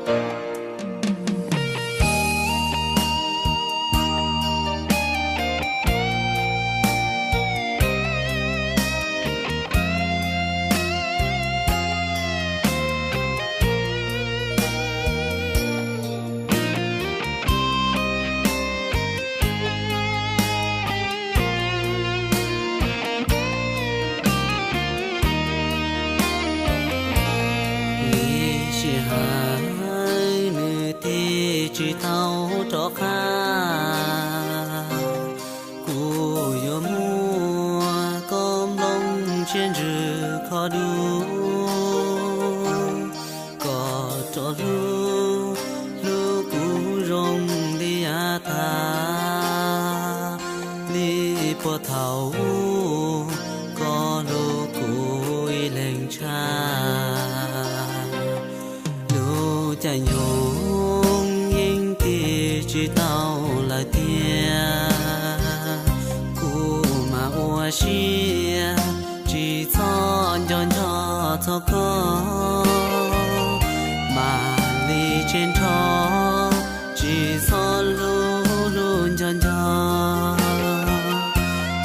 Ib sij hawm nws tig tsis tau rov qab, kuv yuav muab koj nplooj siab ntsws kho dua, koj rov hlub, hlub kuv zoo li yav tag li puag thaum ub, koj hlub kuv ib leeg tshaj. Lub caij nyoog yeej tig tsis tau lawm tiag, kuv mam ua siab tsis txhob nco nco txog koj, mam li tseg nrho tsis txhob hlub hlub nco nco.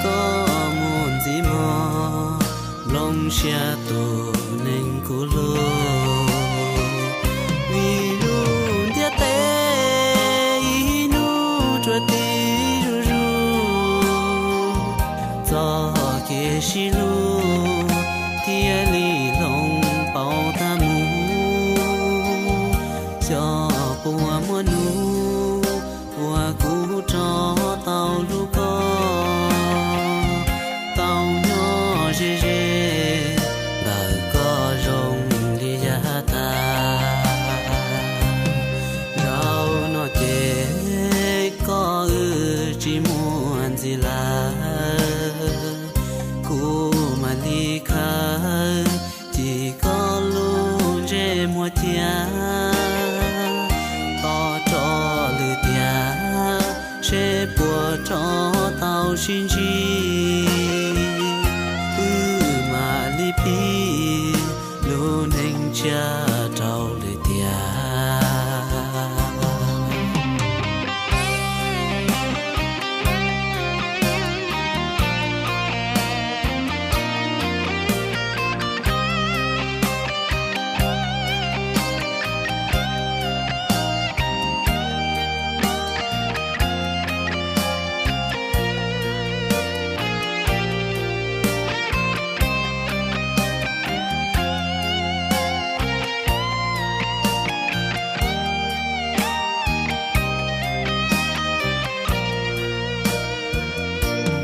Koj mus ntxiv mog, nplooj siab tus neeg kuv hlub. Vim lub ntiaj teb ib hnub ruam tib zuj zus, txoj kev sib hlub thiaj li hloov pauv tag mus. Xyov puas muaj hnub uas kuv rov tau hlub koj, tau nyob ze ze ntawm koj zoo li yav tag. Zaum no ces koj wb tsis muaj ntxiv lawm, kuv mam li khaws cim koj lub ntsej muag cia, tos rov lwm tiam seb puas rov tau sib ntsib, wb mam li pib lub neej tshiab rau lwm tiam.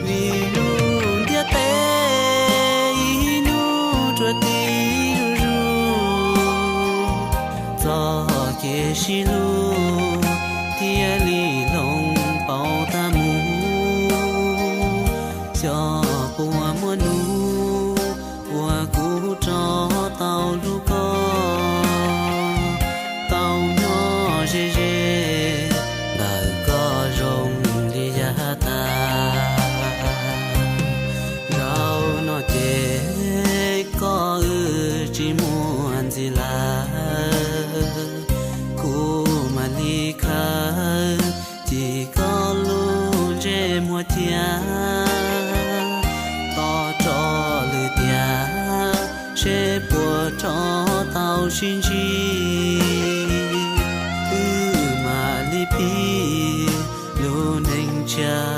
Vim lub ntiaj teb ib hnub ruam tib zuj zus, txoj kev sib hlub thiaj li hloov pauv tag mus. Xyov puas muaj hnub uas kuv rov tau hlub koj, tau nyob ze ze ntawm koj zoo li yav tag. Zaum no ces koj wb tsis muaj ntxiv lawm, kuv mam li khaws cim koj lub ntsej muag cia, tos rov lwm tiam seb puas rov tau sib ntsib, wb mam li pib lub neej tshiab